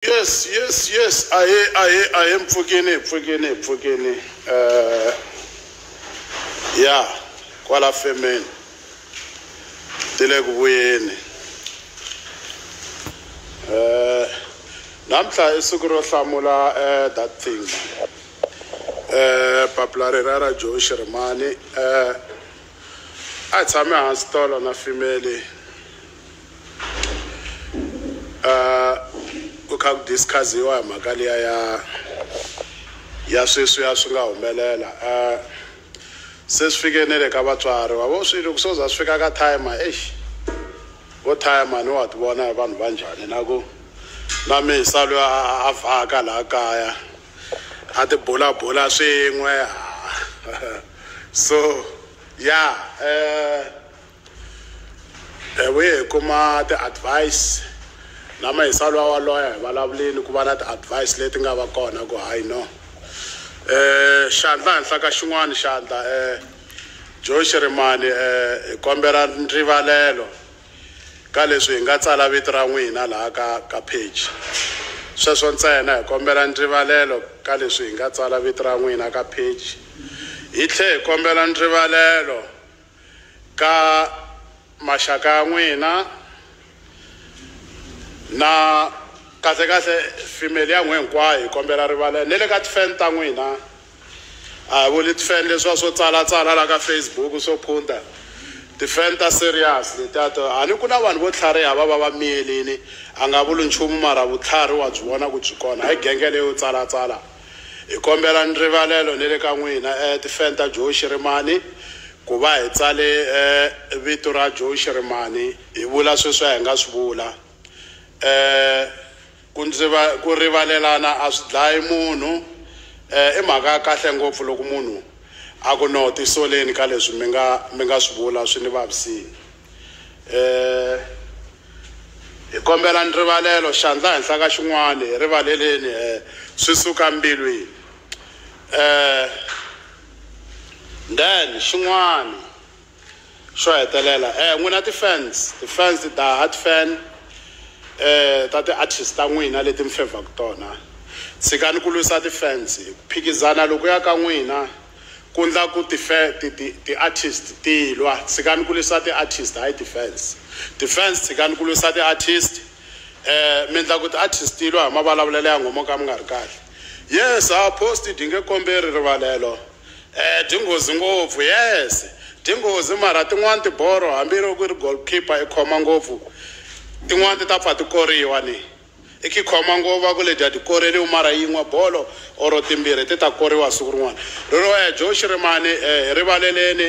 Yes, yes, yes. Ahe, ahe, ahe, mpfukeni, mpfukeni, mpfukeni. Ya, kwala femeni. Ti le ku vuyeni. Namuntlha i siku ro hlamula that thing. Papila rera ra Joe Shirimani. A hi tshame hansi tolo na female. Ku kha ku discussiwa hi mhaka liya ya ya sweswi ya swi nga humelela. Se swi fike ne le ka vatswari wa vo swilo ku so za swi fika ka timer, eish, vo timer ni wa ti vona hi vanhu va njhani na ku na misa loyi a vhaka laha kaya a ti bulabula swin'we. So ya, hi vuye hi kuma ti-advice na mahisa luwa wa loya hi vulavuleni ku va na ti-advice leti nga va kona ku hayi no. Xandla henhla ka xin'wana xandla, Joe Shirimani, hi kombela nrivalelo ka leswi hi nga tsala vito ra n'wina laha ka page. Sweswo ntsena, hi kombela nrivalelo ka leswi hi nga tsala vito ra n'wina ka page. Hi tlhe hi kombela nrivalelo ka maxaka ya n'wina na kahle kahle female ya n'we hinkwayo, hi kombela rivalelo ni le ka ti-fan ta n'wina. A hi vuli ti-fan leswiya swo tsalatsala la ka Facebook swo phunta, ti-fan ta serious letiya to a ni ku na vanhu vo tlhariha va va va miyelini, a nga vuli nchumu mara vutlhari wa byi vona ku byi kona. Hi genge leyo tsalatsala, hi kombela nrivalelo ni le ka n'wina, ti-fan ta Joe Shirimani, ku va hi tsale vito ra Joe Shirimani hi vula sweswi hi nga swi vula. Ku ndzi ku rivalelana a swi dlayi munhu. I mhaka ya kahle ngopfu loko munhu a ku no tisoleni ka leswi mi nga swi vula swi ni vavisini. Hi kombela nrivalelo xandla henhla ka xin'wana, hi rivaleleni, swi suka mbilwini. Then xin'wana xo hetelela, n'wina ti-fans, ti-fans ti die hard fan, ta ti-artist ta n'wina leti mi fevhaku tona, tshikani ku lwisa ti-fans. Ku phikizana loko ya ka n'wina ku ndla ku ti-artist ti lwa. Tshikani ku lwisa ti-artist, hayi ti-fans. Ti-fans tshikani ku lwisa ti-artist, mi ndla ku ti-artist ti lwa hi mavulavulelo ya nghomo ka mi nga ri kahle. Yes, a post di nge komberi rivalelo, di nghozi ngopfu. Yes, di nghozi, mara tin'wani tiboro hambi loko ku ri goalkeeper i khoma ngopfu, tin'wani ti ta pfa ti koriwa ni i khi khoma ngopfu va ku ledya ti koreliwi, mara yin'we bolo or timbirhi ti ta koriwa siku rin'wana. Rero Joe Shirimani, hi rivaleleni.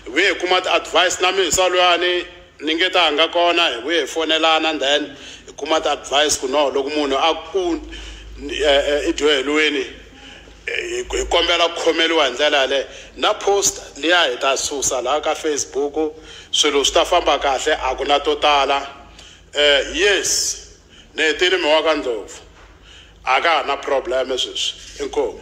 Hi vuye hi kuma ti-advice na mihisa luyani ni nge ta nga kona, hi vuye hi fonelana, then hi kuma ti-advice ku no loko munhu a ku i dyoheliweni, hi kombela ku khomeliwa hi ndlela yaleyo. Na post liya hi ta susa laha ka Facebook, swilo swi ta famba kahle, a ku na to tala. Yes, ni hetile mi wa ka Ndlopfu, a ka ha na problem sweswi. Inkomu.